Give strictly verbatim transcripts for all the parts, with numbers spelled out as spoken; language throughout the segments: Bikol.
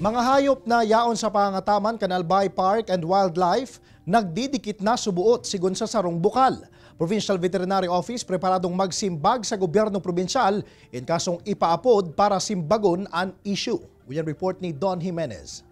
Mga hayop na yaon sa pangataman kan Albay Park and Wildlife nagdidikit na subuot, sigon sa sarong bukal. Provincial Veterinary Office preparadong magsimbag sa gobyerno probinsyal in kasong ipaapod para simbagon an issue. Yan report ni Don Jimenez.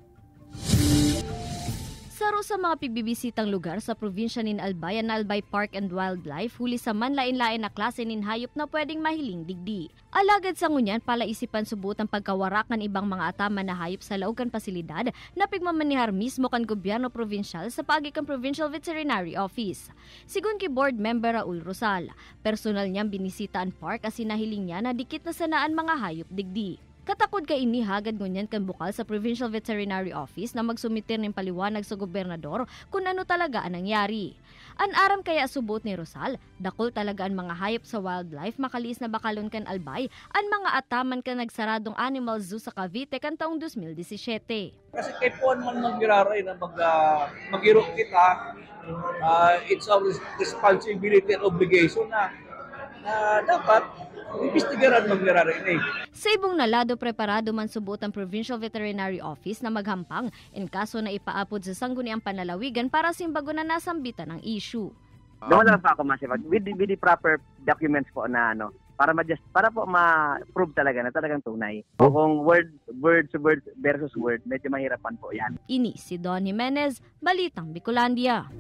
Saro sa mga pigbibisitang lugar sa probinsya nin Albay an Albay Park and Wildlife, huli sa manlaen-laen na klase nin hayop na pwedeng mahiling digdi. Alagad sa ngunyan, palaisipan subuot ang pagkawarak kan ibang mga ataman na hayop sa laog kan pasilidad na pigmamanehar mismo kan gobyerno probinsyal sa paagi kan Provincial Veterinary Office. Sigon ki Board Member Raul Rosal, personal niyang binisita an park asin nahiling niya na dikit na sana an mga hayop digdi. Katakod kaini hagad ngunyan kan bukal sa Provincial Veterinary Office na magsumitir nin paliwanag sa gobernador kun ano talaga an nangyari. An aram kaya suboot ni Rosal, dakul talaga an mga hayop sa wildlife makaliis na bakalon kan Albay, an mga ataman kan nagsaradong animal zoo sa Cavite kan taong dos mil disisete. Kasi kaipuhan man mangyararay na mag, ah, mag-irok kita, ah, it's our res- responsibility and obligation na, na dapat imbestigaran mangyararay na eh. Sa ibong na lado, preparado man suboot ang Provincial Veterinary Office na maghampang in kaso na ipaapod sa sangguniang panlalawigan para simbagon na nasambitan ang issue. Doon lang po ako masipag with, with the proper documents po na ano para ma-just para po ma-prove talaga na talagang tunay. O kung word word to word versus word, medyo mahirapan po 'yan. Ini si Don Jimenez, Balitang Bicolandia.